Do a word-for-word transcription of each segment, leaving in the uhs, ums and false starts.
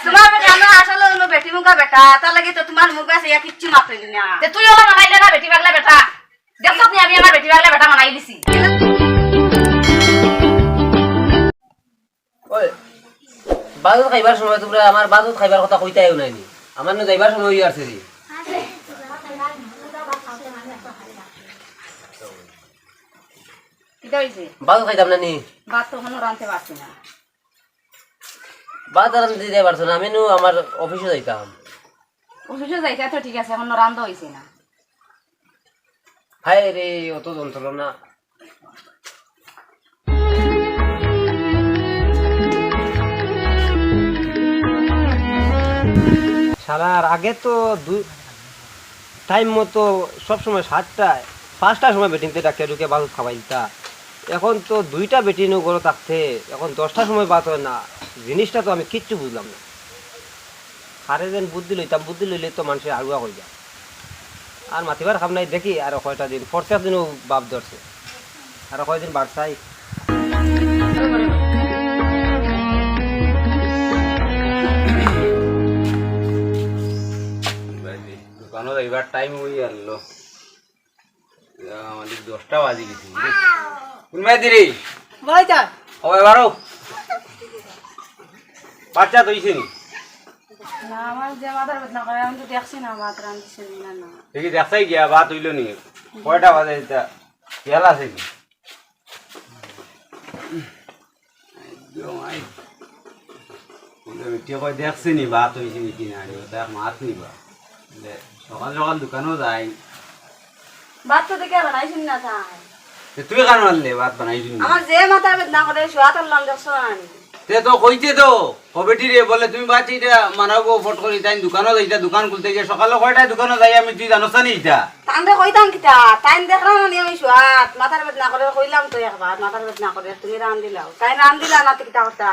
তোমার বেটা না আসলে অন্য বেটি মুখা বেটা, তার লাগি তো তোমার মুখ আছে ইয়া কিচ্ছু মাতইন না। তে তুই ওলা মানাইলে না বেটি পাগলা বেটা। দেখছত নি আমি আমার বেটি পাগলা বেটা মানাই দিছি। ওই, বাজুত খাইবার সময় তোমরা আমার বাজুত খাইবার কথা কইতায়ও নাইনি। আমার নু যাইবার সময় অই আরছে রে। কিতা অইছে? বাজুত খাইতাম না নি? ভাত তো এখনো রানতে পারছি না। ভাত রানতে দিতে পারছো না, আমি নু আমার অফিসো যাইতাম। অফিসো যাইতা তো ঠিক আছে, এখনো রান্ধা অইছে না। হায় রে, অত যন্ত্রণা। শালার আগে তো দুই টাইম মতো সবসময় সাতটায়, পাঁচটার সময় বেটিন্তে ডাকিয়া ঢুকে ভাত খাবাইলতা। এখন তো দুইটা বেটিনও ঘরো থাকতে, এখন দশটার সময় ভাত অয় না। জিনিসটা তো আমি কিচ্ছু বুঝলাম না। কারে যেন বুদ্ধি লইতাম, বুদ্ধি লইলে তো মানষে হারুয়া কই যায়। আর মাতিবার কাম নাই, দেখি আরো কয়টা দিন, প্রত্যেক দিনও বাপ ধরছে, আরো কয়দিন বাড়ছাই। দোকানো যাইবার টাইম অই আরলো। ইয়া, আমাদের দশটা বাজি গেছে। কোন মেয়ে দিলি? ভাইজান। ও ভাই, বারো। বাচ্চা তো ইসে নি। না, আমার যে মাথার বেদনা করে, আমি তো দেখছি না, ভাত রান্ধছে না, না। দেখি, দেখছাই গিয়া, ভাত অইলো নি? কয়টা বাজে এটা? খেয়াল আছে কি? একদম আই। বলে, বেটি কয়, "দেখছে নি, ভাত অইছে নি কি না নি?" ওটা মাত নি বা। বলে, "সকাল সকাল দোকানো যাই।" ভাত তো দেখে বানাইছইন না তাই। তে তুই কেন আনলে ভাত বানাইছইন না? আমার যে মাথার বেদনা করে, শুয়া থাকলাম, দেখছো না নি? তে তো কইতে তো, ও বেটি রে, বলে, "তুমি ভাত এটা বানাবো ফট করি, তাই দোকানো যাইতা, দোকান খুলতে গিয়া সকালে কয়টায় দোকানো যাই আমি, তুই জানোস না নি এটা?" তানরে কইতাম কিতা? তাইন দেখরা না নি আমি শুয়াত, মাথার বেদনা করে, কইলাম তো একবার, মাথার বেদনা করে, তুমি রান্দিলাও। তাইন রান্দিলা না তো কিতা কথা?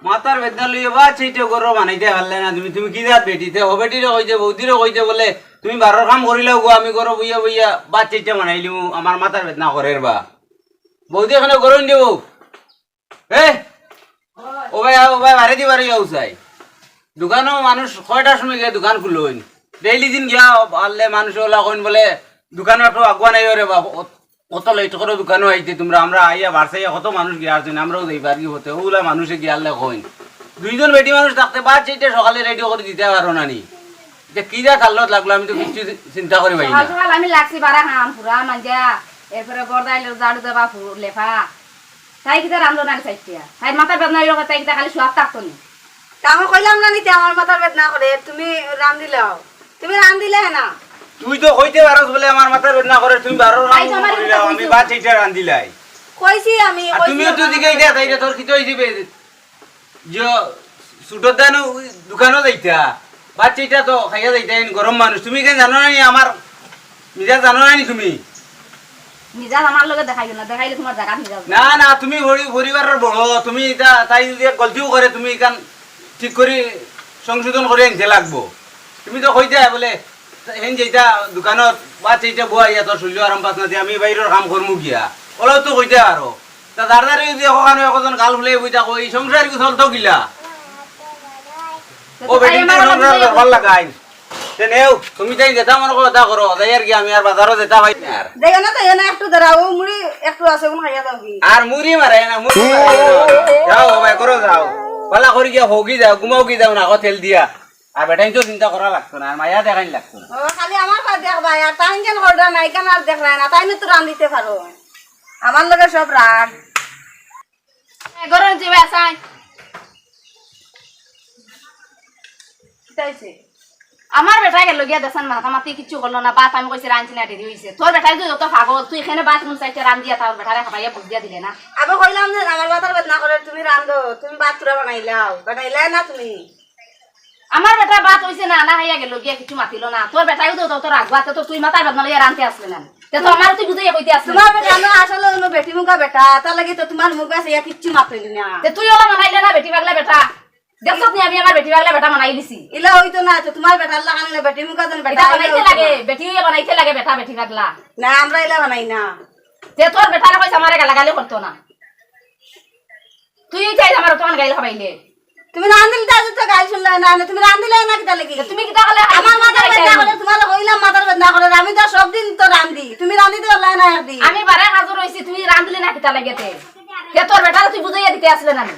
মাথার বেদনা লইয়া বা সেইটা গরু বানাইতে পারলে না তুমি, তুমি কি জাত বেটি? তে ও বেটিরে কইতে, বৌদিরে কইতে বলে, "তুমি বারোর কাম করিলাও গো, আমি গরু বইয়া বইয়া বা সেইটা বানাইলিমু, আমার মাথার বেদনা করের বা।" বৌদি এখানে গরু নিব। এ? ও ভাই, আও, ও ভাই, বারে দি বারে আও চাই। দোকানো মানুষ কয়টার সময় গিয়া দোকান খুলইন? ডেইলি দিন গিয়া পারলে মানুষ ওলা কইন বলে, "দোকানো একটু আগুয়া নাই রে বা, অত, অত লেট করে দোকানো আইতে তোমরা, আমরা আইয়া বারসাইয়া কত মানুষ গিয়া আরছইন, আমরাও যাইবার কি হতে।" ওলা মানুষে গিয়া আরলে কইন। দুইজন বেটি মানুষ থাকতে বাদ সেইটা সকালে রেডি করে দিতে পারো না নি? এটা কি যা কাল্লত লাগলো, আমি তো কিচ্ছু চিন্তা করি পাই না। সকাল সকাল আমি লাগছি বারা কাম, পুরা মাঞ্জা, এরপরে গর্দাইলে ঝাড়ু দেবা, ফু-, লেফা। তাই কিতা রান্ধো না চাইতিয়া? তাই মাথার বেদনা অইলো, তাই কিতা খালি শুয়াত থাকতো নি? তা আমি কইলাম না নি, তে আমার মাথার বেদনা করে, তুমি রান্দিলাও। তুমি রান্দিলে না। তুই তো কইতে পারস বলে আমার মাথার বেদনা করে, তুমি বারো তাই তো আমার করিলাও, আমি বাদ সেইটা রান্দিলাই। কইছি আমি, আর কইছি তুমিও তো আমার দিকে মাথার ইটা, তাই তোর কিতা অইছে বে? যে ছোট দানো দোকানো যাইতা, বাচ্চাটা তো খাইয়া যাইতা, এন গরম মানুষ। তুমি কেন জানো না নি আমার মিজাজ জানো না নি তুমি? মিজাজ আমার লগে দেখাইও না, দেখাইলে তোমার জায়গা মিজাজ। না, না, তুমি পরি-, পরিবারের বড়, তুমি এটা, তাই যদি এক গলতিও করে, তুমি এখান ঠিক করি সংশোধন করে আনতে লাগবো। তুমি তো কইতে বলে, হেন যেটা দোকানত বাচ্চাটা বয়া, তোর শরীর আরাম পাস না, যে আমি বাইরের কাম করমু গিয়া, ওলাও তো কইতে পারো। তা দাঁড় দাঁড়িয়ে যদি এখন একজন গাল ফুলে বই থাকো, এই সংসার কি চলতো কিলা? ও বেটিন তো সংসার দরবার লাগাই। তে নেও, তুমি তাই যেটা মনে করো তা করো, যাই আর কি, আমি আর বাজারও যেটা পাই না আর। যাইও না, যাইও না, একটু দাঁড়াও, মুড়ি একটু আছে, কোন খাইয়া যাও কি? আর মুড়ি মারাই না, মুড়ি মারাই না। যাও, ভাই, করো, যাও। পালা করি গিয়া হোগি যাও, ঘুমাও কি যাও না, তেল দিয়া। আর বেটাইন তো চিন্তা করা লাগতো না, আর মায়া দেখাইন লাগতো না। ও, খালি আমার পা দেখবা, আর তাইন যেন হরডা নাই, কেন আর দেখরায় না, তাইন তো রান্ধিতে পারো। আমার লগে সব রাগ। এ, গরম জিবে আসাই। কিতা অইছে? আমার বেটা গেল গিয়া দেশান মাতামাতি কিচ্ছু করলো না, ভাত আমি কইছি রাঁধছি না, দেরি অইছে। তোর বেটাই তো যত পাগল, তুই এখানে ভাত নুন চাইতে রান্ধিয়া তোর বেটারে খাবাইয়া বুঝ দিয়া দিলে না। আমি কইলাম যে আমার মাথার বেদনা করে, তুমি রান্ধো, তুমি ভাত তুরা বানাইলাও, বানাইলায় না তুমি। আমার বেটা ভাত অইছে না, না খাইয়া গেল গিয়া কিচ্ছু মাতিল না। তোর বেটাইও তো তোর আগুয়াতে তো তুই মাথার বেদনা লইয়া রানতে আসলে না। তে তো আমার তুই বুঝাইয়া কইতে আসলে না। তোমার বেটা না আসলে অন্য বেটি মুখা বেটা, তার লাগি তো তোমার মুখ আছে ইয়া কিচ্ছু মাতইল না। তে তুই ওলা বানাইলে না বেটি পাগলা বেটা। দেখছত নি আমি আমার বেটি পাগলা বেটা বানাই দিছি। ইলা হইতো না তো তোমার বেটার লাগান না বেটি মুখা যেন বেটা এটা বানাইতে লাগে, বেটি বানাইতে লাগে বেটা বেটি পাগলা। না আমরা ইলা বানাই না। তে তোর বেটারে কইছ আমারে গালাগালি করতো না। তুই চাই আমার তোমার গাইল খাবাইলে। তুমি রান্ধিলে তো আজ তো গাইল শুনলায় না, না, তুমি রান্ধিলে না কিতা লাগি? তুমি কিতা করলে? আমার মাথার বেদনা করে, তোমার কইলাম মাথার বেদনা করে, আমি তো সব দিন তো রান্ধি, তুমি রান্ধিতে পারলায় না একদিন। আমি বারে হাজির রইছি, তুমি রান্ধিলে না কিতা লাগি তে? কে তোর বেটারে তুই বুঝাইয়া দিতে আসলে না নি?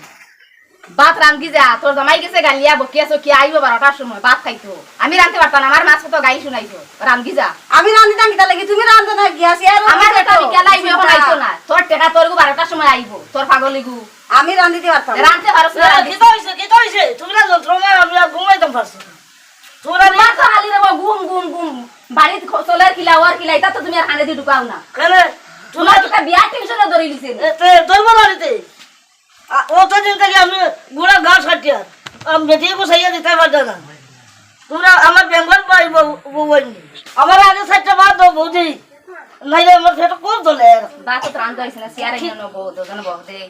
ভাত রান্ধি যা, তোর জামাই গেছে গালিয়া বকিয়া সকিয়া আইবো বারোটার সময় ভাত খাইতো। আমি রান্ধতে পারতাম না, আমার মাছ কত গাইল শুনাইছো, রান্ধি যা। আমি রান্ধিতাম কিতা লাগি? তুমি রান্ধো না গিয়া, সে আর আমার বেটা বিকালে আইবো, এখন আইতো না। তোর টেকা তোর গু বারোটার সময় আইবো, তোর পাগল ইগু। আমি রান্ধিতে পারতাম না। রান্ধতে পারছ না, এ, রান্ধি। কিতা হইছে? কিতা হইছে? তুমি না যন্ত্রণা, আমি আর ঘুমাইতাম পারছি না। তোমরা তোমার তো খালি রে বা ঘুম, ঘুম, ঘুম। বাড়িত খ-, চলের কিলা, ওর কিলা, ইতা তো তুমি আর কানে দি ঢুকাও না। কেনে? তোমার তোমার কিতা বিয়ার টেনশনে ধরি দিছে নি? এ, তে, ধরবো না নিতে। আ, অত দিন থাকি আমি গুড়া ঘাস কাটিয়ার। আমি বেটি গুছাইয়া দিতে পারতাম না। তোমরা আমার বেঙ্গল ভাই বউ, বউ হইনি। আমার আগে চারটা ভাত দাও, বৌদি। নাইলে আমার পেট খুব জ্বলে। ভাত তো রান্ধা হইছে না, চেয়ারে নিয়ে নেবো, দুজন বউ দে।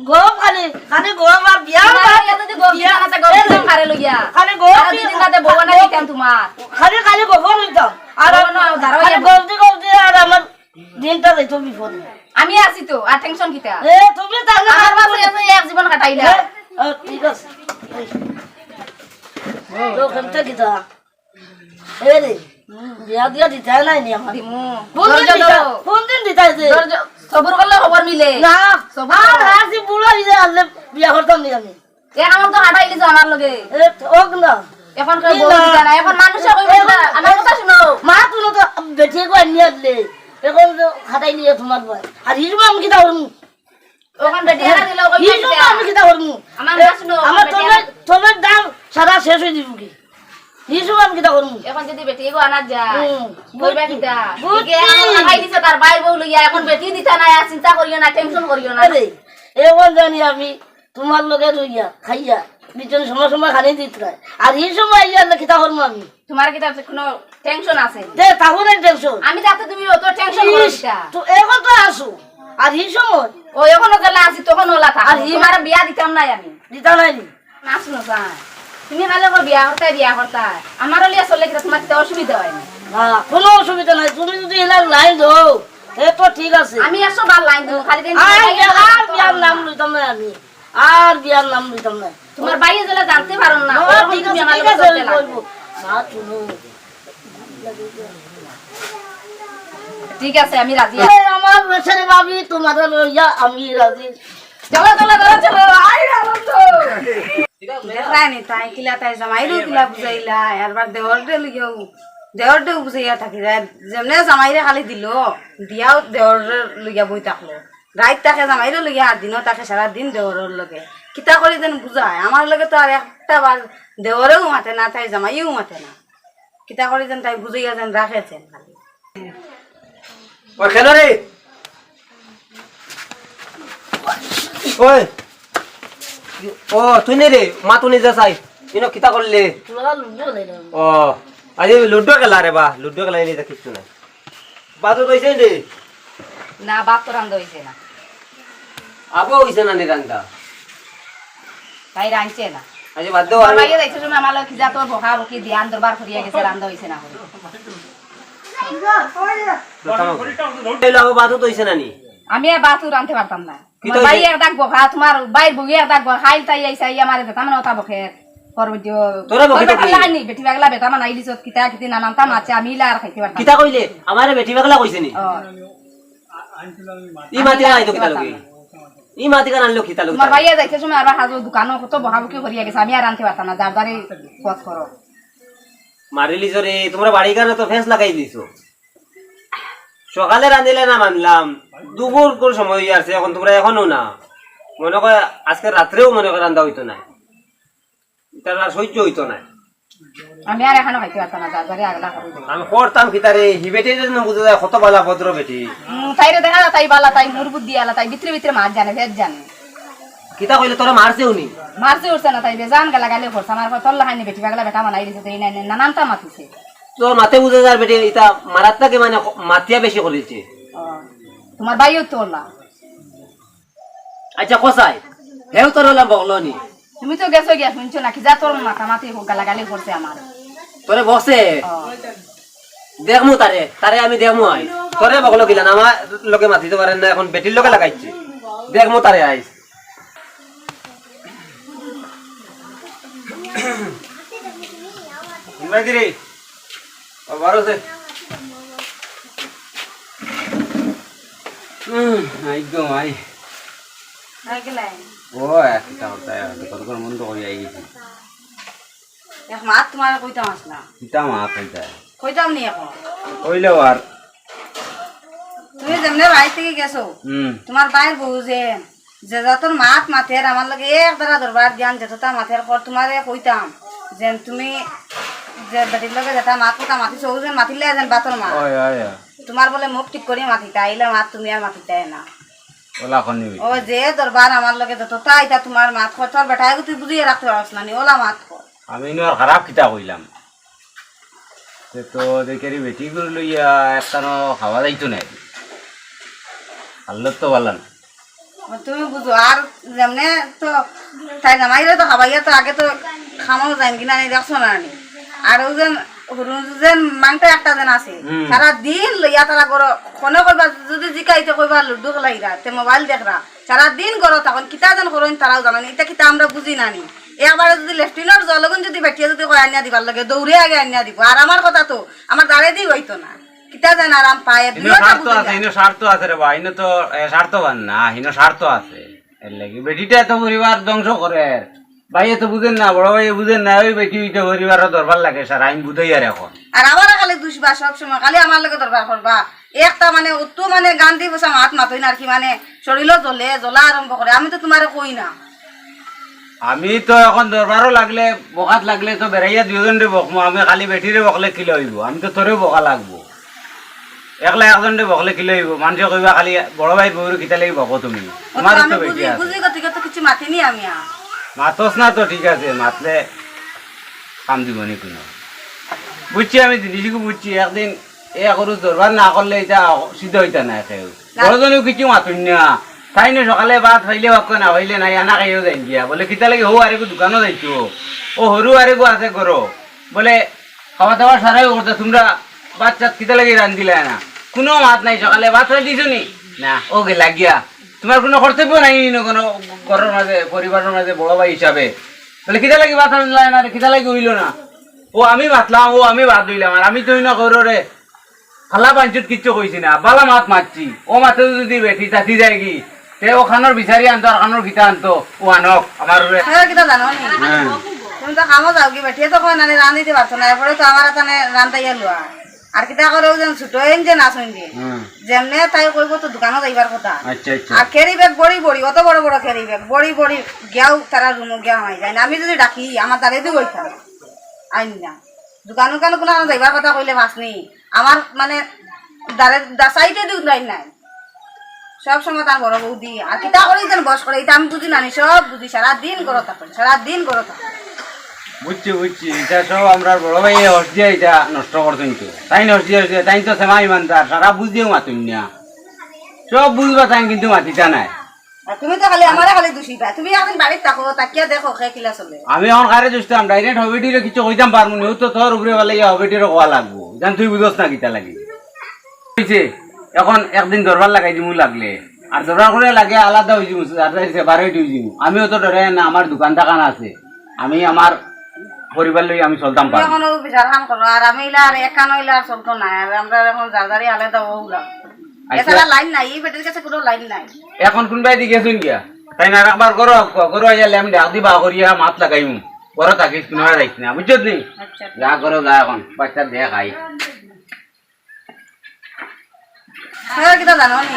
গরম খালি, খালি গরম আর বিয়ার তোমার ভাত। লইয়া যদি গরম বিয়া-, দিতাম না, তে গরম এ, দিতাম কারে লইয়া? খালি গরম আরো দুই দিন বাদে বউ আনা খালি দিতাম তোমার। খালি, খালি গরম হইতাম। আর বউ না, দাঁড়াও, খালি এ গরম দি, গরম দি, আর আমার দিনটা যাইতো বিপদে। আমি আছি তো, আর টেনশন কিতা? এ, তুমি তাহলে আমার পাশে এসে এক জীবন কাটাইলা। এ, ও, ঠিক আছে। এই। তো ওখানটা কিতা? এ রে, বিয়া দিয়া দিতায় নাই নি আমার? দিমু। কোন দিন ধৈর্য দিতা-, ধরো। কোন দিন দিতায় যে? ধৈর্য, সবুর করলে খবর মিলে। না, সবুর আর করো। হাসি বুড়া হইলে আনলে বিয়া করতাম নি আমি। এখন তো হাঁটাইলি যে আমার লগে। এ, হোক না। এখন কেউ কি বউ না? দিতা না, এখন মানুষে কইবে এ, না। আমার কথা শুনো। মা, তুই তো বেটি গো আনিয়া দিলে। এখন তো হাঁটাই নিয়ে তোমার ভাই। আর হিরু আমি কিতা করমু? ওখান বেটি আনা দিলে ওখান হি বেটি সময় আনা। আমি কিতা করমু? আমার এ, মা শুনো, আমার বেটি তলের, আনা। তলের দাম সারা শেষ হয়ে দিব কি? হি সময় আমি কিতা করমু? এখন যদি বেটি গো আনা যায়, হুম। কইবা কিতা? বুঝছি। একে এখন লাগাই দিছে তার ভাই বউ লইয়া, এখন বেটি দিতা না, আর চিন্তা করিও না, টেনশন করিও না। আরে, এখন জানি আমি তোমার লগে রইয়া, খাইয়া, বিজন সময় সময় খানি দিত নাই। আর হি সময় আইয়া আনলে কিতা করমু আমি? তোমার কিতা কোনো টেনশন আছে? দে, তাহলে টেনশন। আমি তাতে তুমি অত টেনশন করো ইস, কিতা? তো এখন তো আসো। আর হি সময়? ও, এখন গেলা আছি, তখন ওলা থাকো। আর হি তোমার বিয়া দিতাম নাই আমি। দিতা নাই নি? না, শুনো, স্যার। তুমি খালি কর বিয়া করতায়, বিয়া করতায়। আমার লিয়া চললে কিতা তোমার কিতা অসুবিধা হয় না? না, কোনো অসুবিধা নাই। তুমি যদি এলার লাইন দাও, এ তো ঠিক আছে। আমি একশো বার লাইন দেবো, খালি দিন আর বিয়া-, আর বিয়ার নাম লইতাম না আমি। আর বিয়ার নাম লইতাম না। তোমার ভাইয়ে যেলা জানতে পারো না, না, ওরকম ঠিক তুমি আছে, আমার ঠিক লগে আছে, চলতে আমি লাগবে। বলবো। না, শুনো। ঠিক আছে, আমি রাজি আছি। এই আমার বেচারি ভাবি, তোমারে লইয়া আমি রাজি। চলো, চলো, চলো, চলো, আই আনন্দ। দেখরায় নি, তাই কিলা, তাই জামাইরেও কিলা বুঝাইলা, এরবার দেওররে লইয়াও, দেওররেও বুঝাইয়া থাকি যায়। যেমনে জামাইরে খালি দিল, দিয়াও দেওররে লইয়া বই থাকলো। রাইত থাকে জামাইরে লইয়া, আর দিনও থাকে সারা দিন দেওরর লগে। কিতা করি যেন বুঝায়, আমার লগে তো আর একটা বার দেওরেও মাতে না, তাই জামাইও মাতে না। কিতা করি যেন তাই বুঝাইয়া যেন রাখে যেন খালি। ওই কেন রে? ওই। ও, তুই নি রে, মা তুই নিজে চাই। ইনো কিতা করলে? তোরা লুডু খেলাইলাম। ও, আজ এই লুডু খেলা রে বা, লুডু খেলা এনে কিচ্ছু নাই। বাদ তো হইছে রে। না, ভাত তো রান্ধা হইছে না। আবো হইছে না নি রান্ধা? তাই রাঁধছে না। আচ্ছা, বাদ দাও, আমার আমি ভাইয়ে যাইতে সময় আমার লগে কি যা তোর বকা বকি ধ্যান দরবার করিয়া গেছে, রান্ধা হইছে না করে। এই লো, আবো ভাত তো হইছে না নি? আমি আর ভাত রাঁধতে পারতাম না। কি তোমার তো ভাই হইছে? এক ডাক বকা, তোমার ভাইর বউয়ে এক ডাক বকা, খাইল তাই আইসা, আইয়া মারে যেতাম না, ওটা বকে। পর বুঝিও। তোরা বকে তোর বেটা কি? লাগা নি, বেটি পাগলা বেটা মানাইলিছত, কিতা কিতি নানান তা মাছে, আমি ইলা আর খাইতে পারতাম কিতা না। কইলে? আমারে বেটি পাগলা কইছে নি? ও। ই মাতিকা আইতো কিতা লগে? ই মাতিকা আনলো কিতা লগে? তোমার ভাইয়া যাইতে সময় আবার হাজো দোকানো কত বকাবকি করিয়া গেছে, আমি আর আনতে পারতাম না, যার যারে পথ করো। মারিলিছো রে, তোমরা বাড়ি ঘরে তো ফেন্স লাগাই দিছো। সকালে রাঁধিলে না মানলাম, দুপুর কোন সময় হইয়া আছে, এখন তোমরা এখনো না। মনে কয় আজকে রাত্রেও মনে কয় রান্ধা হইতো না। ইতার আর সহ্য হইতো না। আমি আর এখানো খাইতে পারতাম না, যার যারে আগলা করে দেয়। আমি করতাম কিতা রে, হি বেটি যে না বুঝা যায়, কত বালা ভদ্র বেটি। হুম, তাইরে দেখা যায়, তাই বালা, তাই মুরবুদ দিয়ালা, তাই ভিতরে ভিতরে মাত জানে, ভেদ জানে। কিতা কইলে তোরা মারছেও নি? মারছে উঠছে না, তাই বেজান গালাগালি করছে, আমার কত লাহানি বেটি পাগলা বেটা বানাই দিছে, তাই নাই, নাই, নানানটা মাতিছে। তোর মাতে বুঝা যায় বেটি, ইতা মারাত নাকি মানে মাতিয়া বেশি করিছে। ও, তোমার ভাইও তো ওলা। আচ্ছা, কসাই, হেউ তোর ওলা বকলো নি? তুমি তো গেছো গিয়া, শুনছো না, কি যা তোর মাতামাতি হোক, গালাগালি করছে আমার। তোরে বসে? ও। দেখমু তারে, তারে আমি দেখমু আই। তোরে বকলো কিলা না, আমার লগে মাতিতে পারেন না, এখন বেটির লগে লাগাইছে। দেখমু তারে আইস। কোনবাদি রে? ও, বারো সে। হুম, আই গো, আই। আই গেলাই। ও, এক কিতা করতায়, দোকান করে মন তো করি আই গেছি। এক মাত তোমার কইতাম আসলাম। কিতা মাত কইতায়? কইতাম নি এখন। কইলেও আর। তুমি যেমনে বাড়ি থাকি গেছো, হুম। তোমার ভাইর বউ যে, যে জাতর মাত মাতের, আমার লগে এক দারা দরবার দিয়ান, যেততা মাতের কর, তোমারে কইতাম, যেন তুমি যে বেটির লগে যেতা মাত কথা মাতিছো, ও যেন মাতিলে যেন বাতর মাত। ওই, ওই, ওই। তোমার বলে মুখ ঠিক করি মাতিতা, আইলে মাত তুমি আর মাতিতায় না। ওলা কর নিবি। ও যে দরবার আমার লগে যততা আইতা তোমার মাত কর, তোর বেটায় তুই বুঝিয়ে রাখতে পারস না নি, ওলা মাত কর। আমি ইনো আর খারাপ কিতা কইলাম? তে তো দেখি রে বেটি করে লইয়া একখানো খাওয়া যাইতো না। হালত তো ভালা না। ও তুমি বুঝো, আর যেমনে তো তাই জামাইরে তো খাবাইয়া তো আগে তো খামাও যায় কিনা নি দেখছো না নি? আর ও যেন হুরু যেন মাংটা একটা যেন আছে, হুম। সারা দিন লইয়া তারা করো, ফোনে কইবা, যদি জিকাইতে কইবা লুডু খেলাইরা, তে মোবাইল দেখরা, সারা দিন করো তখন কিতা যেন করইন তারাও জানো না, ইটা কিতা আমরা বুঝি না নি। একবারে যদি লেট্রিনর জল অগুন যদি বেটিয়ে যদি কয় আনিয়া দিবার লগে, দৌড়ে আগে আনিয়া দিব। আর আমার কথা তো, আমার দাঁড়ে দি হইতো না। কিতা যেন আরাম পায়, ইনো দুইওটা স্বার্থ বুঝি আছে, না। ইনো স্বার্থ আছে রে ভাই, ইনো তো, এ, স্বার্থবান না, ইনো স্বার্থ আছে। এর লাগি বেটিটা তো পরিবার ধ্বংস করের। ভাইয়ে তো বুঝের না, বড় ভাইয়ে বুঝের না, ওই বেটি ওইটা পরিবারও দরবার লাগে, সারা আইন বুঝাই আর এখন। আর আমারে খালি দুষবা সব সময়, খালি আমার লগে দরবার করবা। একটা মানে অত মানে গান্ধী বসা মাত মাতইন আর কি, মানে শরীরও জ্বলে, জ্বলা আরম্ভ করে। আমি তো তোমারে কই না। আমি তো এখন দরবারও লাগলে, বকাত লাগলে তো বেড়াইয়া দুইজনরে বকমু, আমি খালি বেটিরে বকলে কিলা অইবো? আমি তো তোরেও বকা লাগবো। একলা একজনরে বকলে কিলা অইবো? মানষে কইবা খালি বড় ভাইর বউরে কিতা লাগি বকো তুমি? ও তো তোমারও তো আমি বেটি বুঝি, আছে। বুঝি গতিকে তো কিছু মাতিনি আমি আর। মাতস না তো ঠিক আছে, মাতলে কাম দিবো নি কুনু। বুঝছি আমি জিনিসগু বুঝছি, একদিন এ করুস দরবার না করলে ইটা সিদ্ধ অইতা না কেউ। না। বড়জনেও কিছু মাতইন না। তাইন সকালে ভাত পাইলে ভাত খাইন, না পাইলে নাই, আনা খাইয়াও যাইন গিয়া। বলে, "কিতা লাগি হউ আরেকগু দোকানো যাইতো? ও হুরু আরেকগু আছে ঘরো।" বলে, "খাওয়া দাওয়া সারাই করতে, তোমরা ভাত চাত কিতা লাগি রান্ধিলায় না?" কুনু মাত নাই, সকালে ভাত রান্ধিছো নি? না, ও গেলা গিয়া। তোমার কুনু কর্তব্য নাই নি, কুনু ঘরর মাঝে, পরিবারর মাঝে বড় ভাই হিসাবে। বলে, "কিতা লাগি ভাত রান্ধিলায় না রে, কিতা লাগি অইলো না?" ও আমি মাতলাম, ও আমি বাদ দিলাম, আর আমি তো ইনো করো রে। খালা বাঞ্চুত কিচ্ছু কইছি না, বালা মাত মাতছি। ও মাতে যদি বেটি চাচি যায়গি, তে ও খানোর বিচারি আনতো, আর খানোর কিতা আনতো, ও আনক, আমার উপরে। হ্যাঁ, কিতা জানো নি? হ্যাঁ। তুমি তো কামো যাওগি, বেটিয়ে তো কয় না নি, রান্ধিতে পারতো না, এরপরে তো আমার এখানে রান্ধাইয়া লওয়া। আর কিতা করে ও যেন ছোট হইন যে না শুনবে। হুম। যেমনে তাই কইবো তো দোকানো যাইবার কথা। আচ্ছা, আচ্ছা। আর carry bag বড়ি বড়ি, অত বড় বড় carry bag, বড়ি বড়ি গিয়াও তারা রুমো গিয়া হামাই যায় না। আমি যদি ডাকি, আমার দাঁড়ে দিব ওইখানে। আইন না। দোকান উকান কোনো আমার যাইবার কথা কইলে মাছ নেই। আমার মানে দাঁড়ে, দা-, সাইডে দিও নাই নাই। সব সময় তার বড় বৌদি। আর কিতা করে ইতান বস করে, ইতা আমি বুঝি না নি, সব বুঝি, সারা দিন করো তখন, সারা দিন করো তখন। বুঝছি, বুঝছি, ইটা সব আমরার বড় ভাইয়ে হস দিয়া ইটা নষ্ট করছইন তো। তাইন হস দিয়া, হস দিয়া, তাইন তো সেমা ইমানদার, সারা বুঝ দিয়াও মাতইন না। সব বুঝবা তাইন কিন্তু মাতিতা নায়। আর তুমি তো খালি আমারে খালি দুষিবা। তুমি এখন বাড়িত থাকো, তাকিয়া দেখো কে কিলা চলে। আমি এখন কারে দুষতাম, direct হবিটিরে কিছু কইতাম পারমু নি, ও তো তোর উপরে ফালাইয়া হবিটিরে কওয়া লাগবো। জান তুই বুঝস না কিতা লাগি। অইছে, এখন একদিন দরবার লাগাই দিমু লাগলে। আর দরবার করে লাগে আলাদা অই যিমু, আর যাইছে বারোইট অই যিমু। আমিও তো ডরাই না, আমার দোকান টাকান আছে। আমি আমার পরিবার লই আমি চলতাম তুমি পারবো। এখন ও বিচার খান করো, আর আমি ইলা আর একান অইলে আর চলতো না। আর আমরা এখন যার যারই আলাদা ও লাগবো। আচ্ছা। এছাড়া লাইন নাই, এই বেটির কাছে কোনো লাইন নাই। এখন কোনবায় দি গেছইন গিয়া? তাইন আরেকবার ঘরো আউক্কা, ঘরো আইলে আমি ডাক দিবা করিয়া মাত লাগাইমু। ঘরো থাকিস, কুনবায় যাইস না, বুঝছত নি? আচ্ছা। যা ঘরো যা এখন, বাচ্চা দেখ আই। হ্যাঁ, কিতা জানো নি?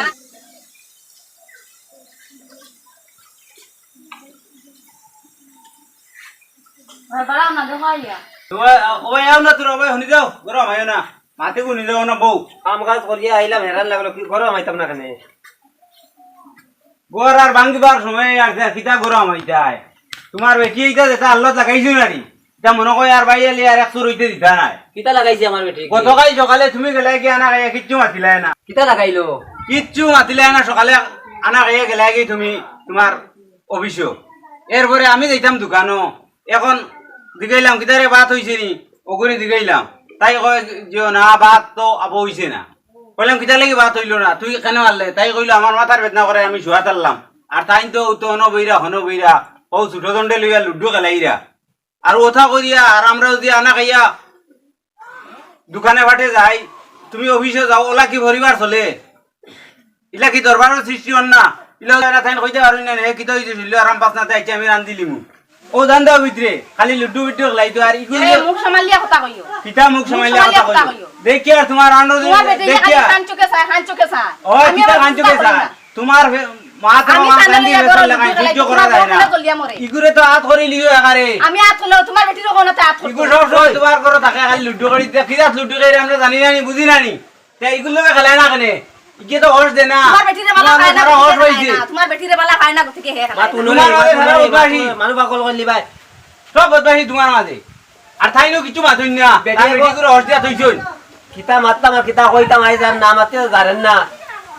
ও ভাই, আও না, দেখো আইয়া। ও ভাই, ও ভাই, আও না তোরা, ও ভাই, হুনি যাও, ঘরো হামাইও না। মাতে হুনি যাও না, বউ। কাম কাজ করিয়া আইলাম, হেরান লাগলো, কি ঘরো হামাইতাম না কেনে? ঘর আর ভাঙ্গিবার সময় আর যা, কিতা ঘরো হামাইতায়? তোমার বেটি ইটা যেটা আল্লাত লাগাইছো না রে, ইটা মনো কয় আর ভাই আলি আর এক চুর অইতে দিতা নায়। কিতা লাগাইছে আমার বেটি? গতকাল সকালে তুমি গেলায় গি আনা খাইয়া কিচ্ছু মাতিলায় না। কিতা লাগাইলো? কিচ্ছু মাতিলায় না, সকালে আনা খাইয়া গেলায় গি তুমি তোমার অফিসো। এরপরে আমি যাইতাম দোকানো, এখন জিগাইলাম, "কিতারে ভাত অইছে নি?" অগুরে জিগাইলাম। তাই কয় যে, "না, ভাত তো আবো অইছে না।" কইলাম, "কিতার লাগি ভাত অইলো না? তুই কেনে মারলে?" তাই কইলো, "আমার মাথার বেদনা করে, আমি শুয়াত আরলাম।" আর তাইন তো, তো হনো বইরা, হনো বইরা, ও ছোট দণ্ডে লইয়া লুডু খেলাইরা। আর ওটা করিয়া আর আমরা যদি আনা খাইয়া দোকানে ফাটে যাই, তুমি অফিসে যাও, ওলা কি পরিবার চলে? ইলা কি দরবারর সৃষ্টি অর না? ইলা ওরা তাইন কইতে পারইন না, হে কিতা অইছে, শুনলে আরাম পাস না, তাই আমি রান্দি লিমু। ও জান দাও ভিতরে, খালি লুডু বিড্ডু খেলাইতো আর ইগুলো এ, মুখ সামালিয়া কথা কইও। কিতা মুখ মুখ সামালিয়া সামালিয়া কথা কথা কইও? কইও। দেখি আর তোমার আনো তোমার বেটি দেখি খালি আর। কান চোখে চায়, কান চোখে চায়। ও, আমি কিতা আমার কান চোখে চিন্তা করি চায়? না। তোমার ফে-, মা তো আমি আমার কান্দে কান্দি লইয়া বেসার গরম লাগাই, দুধ সহ্য ঢালাই, করা যায় না। গরম ঢালাই গলিয়া মরে। ইগুরে তো আত করি লিও একারে। আমি আত করলে তোমার বেটিরও কোনো আত করতো ইগু না। সব সময় তোমার ঘরে থাকে, খালি লুডু করি, তে কিতা লুডু করি আমরা জানি না নি, বুঝি না নি। তে ইগুর লগে খেলায় না কেনে? ইগে তো হর্ষ দে না। তোমার বেটিরে বালা তোমার খায় না, সারা হর্ষ হইছে। তোমার বেটিরে বালা খায় না, গতিকে হে মা, খায় না। তুমি তোমার মাঝে সারা বদমাশি। মানু পাগল করলি ভাই। সব বদমাশি তোমার মাঝে। আর তাইনও কিছু মাতইন না। বেটি আর বেটি করে হর্ষ দিয়া থইছইন। কিতা মাততাম আর কিতা কইতাম, আই যার না মাতে জানেন না।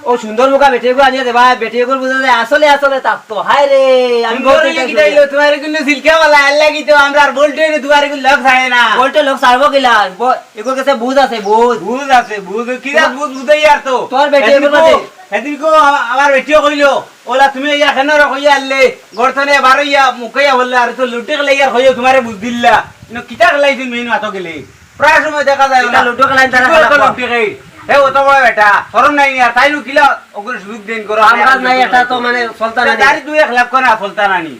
ও সুন্দর মুখা বেটি করে আনিয়া দেবা, বেটি করে বুঝা যায় আসলে আসলে তার তো। হায় রে, আমি সুন্দর বলতে হইলে চাই কিতা হইলো? তোমার কিন্তু সিল্কা বালা, আল্লাহ কি তো আমরা আর বলতে হইলে তোমার কিন্তু লোক ছাড়ে না। বলতে লোক ছাড়বো কিলা? ব-, এগুর কাছে বুঝ আছে, বুঝ। বুঝ আছে, বুঝ। কি জাত বুঝ বুঝাই আর তো। তোর বেটি এগুর মাঝে। সেদিনকে আমা-, আমার বেটিও কইলো, "ওলা তুমি ইয়া কেন রে কইয়া আনলে? গর্তনে বারো ইয়া মুকাইয়া বললে, আর তো লুটে গেলে ইয়ার কইও তোমারে বুঝ দিল্লা। ইনো কিতা গেলাই তুমি ইনো আতো গেলে?" প্রায় সময় দেখা যায় ইটা ওলা। লুডু খেলাইন তারা কি করে খেলা তো খেলা। লুটে গেই? হে, ও তো বড় বেটা, শরম নাই নি আর, তাইনও কিলা ওগুলো সুযোগ দিন করো, কাম কাজ নাই, এটা তো মানে চলতা নাই। তারি দুই এক লাখ করে চলতা নানি।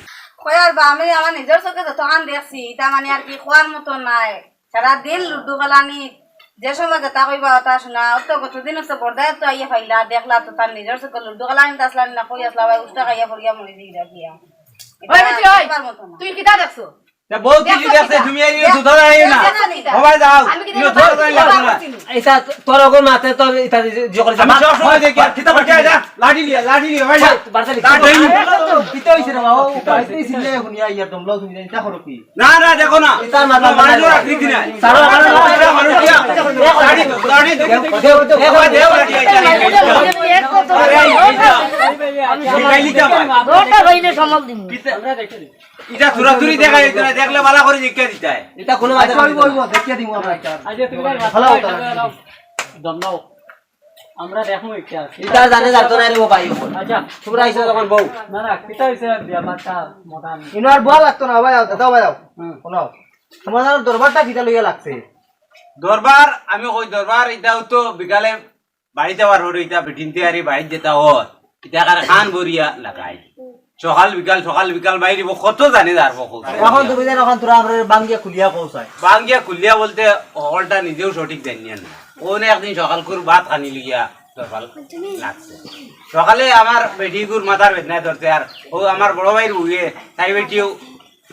কই আর বা, আমি আমার নিজর চোখে যতখান দেখছি, ইটা মানে আর কি কওয়ার মতো নায়। সারা দিন লুডু খেলানি, যে সময় যেটা কইবা ওটা শোনা। ও তো গতদিন তো বর্দায় তো আইয়া পাইলা, দেখলা তো তার নিজর চোখে লুডু খেলানি আসলা না, কই আসলা ভাই, উষ্টা খাইয়া পড়িয়া মরি যাই গিয়া। ওই বেটি, ওই, দেখবার মতো না। তুই কিতা দেখছো? তা বউ কি দেখছো দেখছে, কিতা? তুমি এই দেখছো সুধা দাঁড়াইও না। দেখছো কিতা? ও ভাই যাও, আমি কি ইনো দেখলাম? ধরো দাঁড়াইও না। এটা তোর ওগো মাতে তো এটা যে করে আমি সব সময় দেখি, আর কিতা বাকি যা, লাঠি নিয়ে, লাঠি নিয়ে, ভাই যা। বাড়তে দেখি। লাঠি নিয়ে। আরে তো কিতা হইছে রে বাবা? ও বাড়তে ছিলে হুনিয়া ইয়ার দমলাও তুমি জানি তা করো কি? না, না, দেখো না। তার মাথা মারলো রাখি দি নাই। সারা মারলো, সারা মারলো দিয়া। গাড়ি, গাড়ি, দেখো, দেখো, দেখো, দেখো, গাড়ি আইছে। আরে, এই, এই, এই, এই, এই, এই, এই, ওটা হইলে সামাল দিমু। কিতা? ইটা থুরা থুরি দেখা যাইতো না, দেখলে বালা করে দেখিয়া দিতায়। ইটা কোনো মাঝে আচ্ছা, ওই, ওই, ওই, দেখিয়া দিমু আমরা একটা। আচ্ছা, তুমি ভালো হতো না। দম নাও। আমরা দেখমু একটা। ইটা জানে জানতো না রে ও ভাই। আচ্ছা। তোমরা আইছো যখন বউ। না, না, কিতা হইছে ব্যাপারটা মোটা না। ইনো আর বল লাগতো না, ভাই, আও, দাদা, ভাই, আও। হুম। শোনাও। তোমার দরবারটা কিতা লইয়া লাগছে? দরবার, আমি কই দরবার, ইটাও তো বিকালে বাড়িত আবার হরে ইটা বেটিন্তে আরি বাড়িত যেতা অর। ইটা কারে কান ভরিয়া লাগাই। সকাল বিকাল, সকাল বিকাল বাইরে কত জানে যার বকল। এখন তুমি জানো, এখন তোরা আমরা বাঙ্গিয়া খুলিয়া কও চাই। বাঙ্গিয়া খুলিয়া বলতে হকলটা নিজেও সঠিক জানিয়া না। অনে একদিন সকাল করে ভাত খানি লিয়া দরকার লাগছে। সকালে আমার বেটিগুর মাথার বেদনায় ধরছে, আর ও আমার বড় ভাইর বউয়ে, তাই বেটিও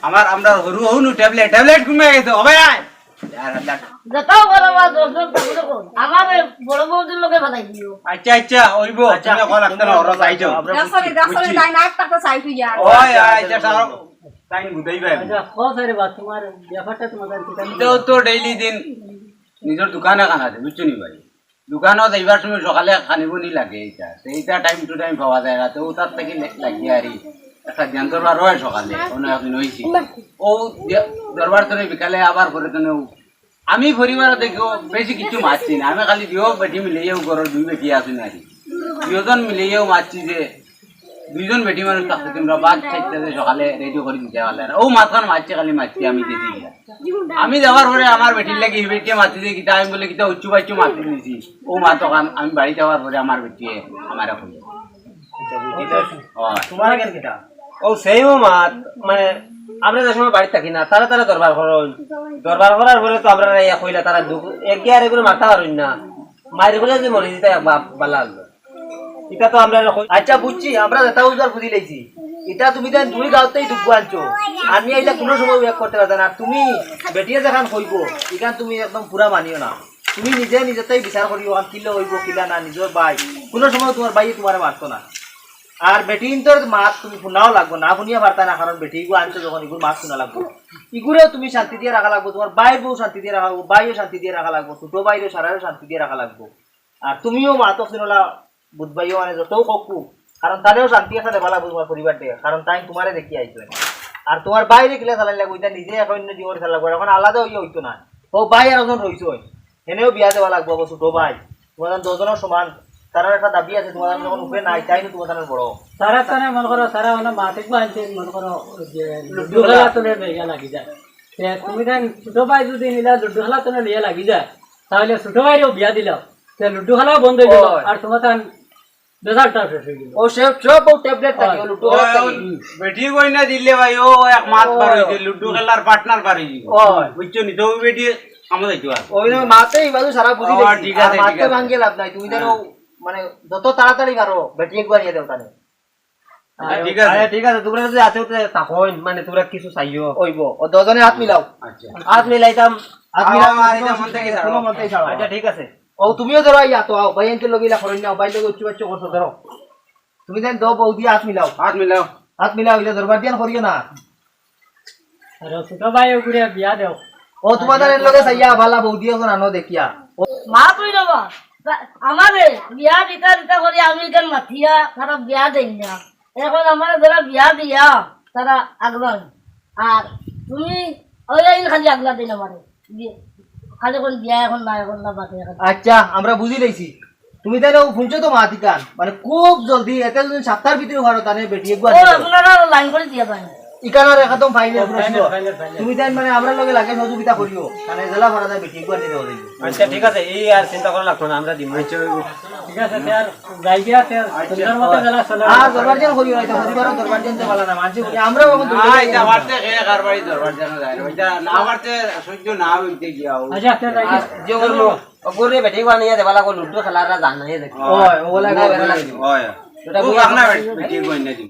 আমার, আমরা হরু হনু ট্যাবলেট, ট্যাবলেট ঘুমে গেছে, হবে আয়। আর আল্লাহ। যত বড় বা দশ জন থাকলে কোন? আমার এই বড় বউদের লগে বানাই দিও। আচ্ছা, আচ্ছা, ওইব। আচ্ছা। তুমি এখন একটা না, ওরা যাই যাও। দেখো রে, দেখো রে, বুঝছি। তাই না, একটা তো সাইড হইয়া। ওই, আচ্ছা, আচ্ছা, তাই বুঝাই ভাই। আচ্ছা, কও স্যার, বা তোমার ব্যাপারটা তোমাদের কি জানি? এটাও তো ডেইলি দিন নিজের দোকানে কানা আছে, বুঝছো নি ভাই? দোকানো যাইবার সময় সকালে খানি পানি লাগে ইটা। তো ইটা time to time পাওয়া যায় না। তো ওটার থেকে লে-, লাগিয়া আরি। একটা ধ্যান দরবার হয় সকালে, অন্য একদিন হইছে। ও দে-, দরবার করে বিকালে আবার করে তো নেও। আমি পরিবার দেখো বেশি কিছু মাতছি না। আমি খালি দিও বেটি মিলেও ঘরর দুই বেটি আছে নাকি। দুজন মিলেও মাতছি যে দুইজন বেটি মানুষ থাকতে তোমরা বাদ থাকতে যে সকালে রেডি করে দিতে পারলে না। ও মাতখান মাতছে, খালি মাতছে, আমি দেখি গিয়া। আমি যাওয়ার পরে আমার বেটির লাগি হি বেটিয়ে মাতি দিয়ে কিতা, আমি বলে কিতা উচ্চু বাচ্চু মাতি দিছি। ও মাতখান আমি বাড়ি যাওয়ার পরে আমার বেটিয়ে আমারে কইল। আচ্ছা, বুঝি তো। হয়। তোমার কেন কিতা? ও সেই ও মাত, মানে, আমরা যে সময় বাড়িত থাকি না, তারা তারা দরবার করইন। দরবার করার পরে তো আমরা ইয়া কইলা, তারা দুখ, একে আর এগুলো মারতা পারইন না। মাইর বলে যে মরে দিতে এক বাপ বালা আনলো। ইটা তো আমরা এখন আচ্ছা, বুঝছি, আমরা যেটা বুঝবার বুঝি লাইছি। ইটা তুমি দেন দুই গাঁওতেই দুঃখ আনছো। আমি ইটা কোনো সময় উল্লেখ করতে পারতাম না। তুমি বেটিয়ে যেখান কইবো, ইখান তুমি একদম পুরা মানিও না। তুমি নিজে নিজে তাই বিচার করিও, আর কিলা হইবো, কিলা না, নিজের ভাই। কোনো সময় তোমার ভাইয়ে তোমারে মারতো না। আর বেটি ইন্তর মাত তুমি শুনাও লাগবো না, শুনিয়া পারতা না, কারণ বেটি ইগু আনছো যখন ইগুর মাত শুনা লাগবো। ইগুরেও তুমি শান্তি দিয়ে রাখা লাগবো, তোমার ভাইর বউ শান্তি দিয়ে রাখা লাগবো, ভাইও শান্তি দিয়ে রাখা লাগবো, ছোট ভাইরও সারারও শান্তি দিয়ে রাখা লাগবো। আর তুমিও মাতক চিনলা বুধবাইও মানে যতও কক্কু, কারণ তারেও শান্তি একটা দেবা লাগবো তোমার পরিবার থেকে, কারণ তাই তোমারে দেখি আইছো। আর তোমার বাইরে কিলা চালাই লাগবো, এটা নিজে এক অন্য জীবনে চালাই লাগবো, এখন আলাদা হইয়া হইতো না। ও ভাই আর একজন রইছো, হেনেও বিয়া দেওয়া লাগবো, ও ছোট ভাই, তোমার দশ জনের সমান, তারার একটা দাবি আছে, তোমার যখন উপরে নাই, তাই না তোমার বড়। তারা তারা মনে করো, তারা মানে মাঠে আনছে, মনে করো, যে লুডু খেলা তো নেই, লাগি যায়। তে তুমি তান ছোট ভাই যদি নিলা লুডু খেলা তো লইয়া লাগি যায়, তাহলে ছোট ভাইরেও বিয়া দিলাও, তে লুডু খেলাও বন্ধ হয়ে গেল, ওই। আর তোমার তান রেজাল্টটাও শেষ হয়ে গেল। ও সব সব ও ট্যাবলেট থাকে, ওই। ও লুডু খেলা ওই, থাকে। ওই, বেটি কই না দিলে ভাই, ও এক মাত বার হইছে, লুডু খেলার পার্টনার বার হইছে। ওই। বুঝছো নি? তো ওই বেটি আমার যাইতো আর। ওই না মাতেই বাজু সারা বুঝি ও, গেছি। ঠিক আর আছে, মাতে ঠিক আছে। ভাঙ্গে লাভ নাই, তুমি জানো, হ্যাঁ। মানে যত তাড়াতাড়ি পারো বেটি একবার নিয়ে দেও তানে। আচ্ছা, ঠিক আছে। আরে, ঠিক আছে, তোমরা যদি আছো, তে তখন, মানে, তোমরা কিছু চাইও। ওইব, ও দুজনে হাত মিলাও। আচ্ছা। হাত মিলাইতাম, হাত আও, মিলাও, আও, আরে, এটা মন থেকে ছাড়ো। মন থেকে ছাড়ো। আচ্ছা, ঠিক আছে। ও, তুমিও ধরো, ইয়া তো আও, ভাই, এনকে লগিলা করো না, ভাই, লগে উচ্চ বাচ্চ করছো, ধরো। তুমি দেন দো বৌদি হাত মিলাও। হাত মিলাও। হাত মিলাও, ইলে দরবার দিয়ান করিও না। আরে, ছোট ভাই, ওগুরে বিয়া দেও। ও, তোমাদের এর লগে চাইয়া, ভালা বৌদি এখন আনো দেখিয়া। ও, মা তুই রে বা, তা-, আমারে বিয়া দিতা দিতা করি আমি এখান মাতিয়া তারা বিয়া দেই না। এখন আমারে যারা বিয়া দিয়া তারা আগলান। আর তুমি ওই এই খালি আগলা দিন আমারে। বিয়ে, খালি কোন বিয়া এখন না, এখন না বাদে এখন। আচ্ছা, আমরা বুঝি লইছি। তুমি তাইলে ও শুনছো তো মাতিকান, মানে খুব জলদি, এতে যদি সাপ্তার ভিতরে পারো, তাহলে বেটি একবার ও, নিয়ে যাও। আপনারা লাইন করে দিয়া যান। ইকানোর একদম ফাইনাল প্রশ্ন। Final, final, final. তুমি তাই মানে আমরা লগে লাগে সহযোগিতা করিও, মানে জেলা ভরা যায় বেটি একবার নিতে হবে। আচ্ছা, ঠিক আছে, এই আর চিন্তা করা লাগতো না, আমরা দিমু। আচ্ছা, ওই ঠিক আছে, তে আর যাই গিয়া, তে আর আচ্ছা। সুন্দর মতো জেলা চলে। আর দরবার জন করিও না, এটা পরিবারও দরবার জন তো ভালো না, মানছি বলি, আমরাও এখন না, দরবার এটা জন আমার তো এক আর বাড়ি দরবার জানা যায় না, ওইটা না আমার তো সহ্য না হইতে গিয়া ও। আচ্ছা, তে যাই গিয়া। আর যে ওগুলো, ওগুলো বেটি বানিয়ে দেবা লাগো, লুডু খেলারা জানে দেখো। ওই, ওগুলা না, বেটা ওগুলা লাগে। ওই। ওটা ও বুঝা বাংলা যায়। বেটি বানিয়ে দিন।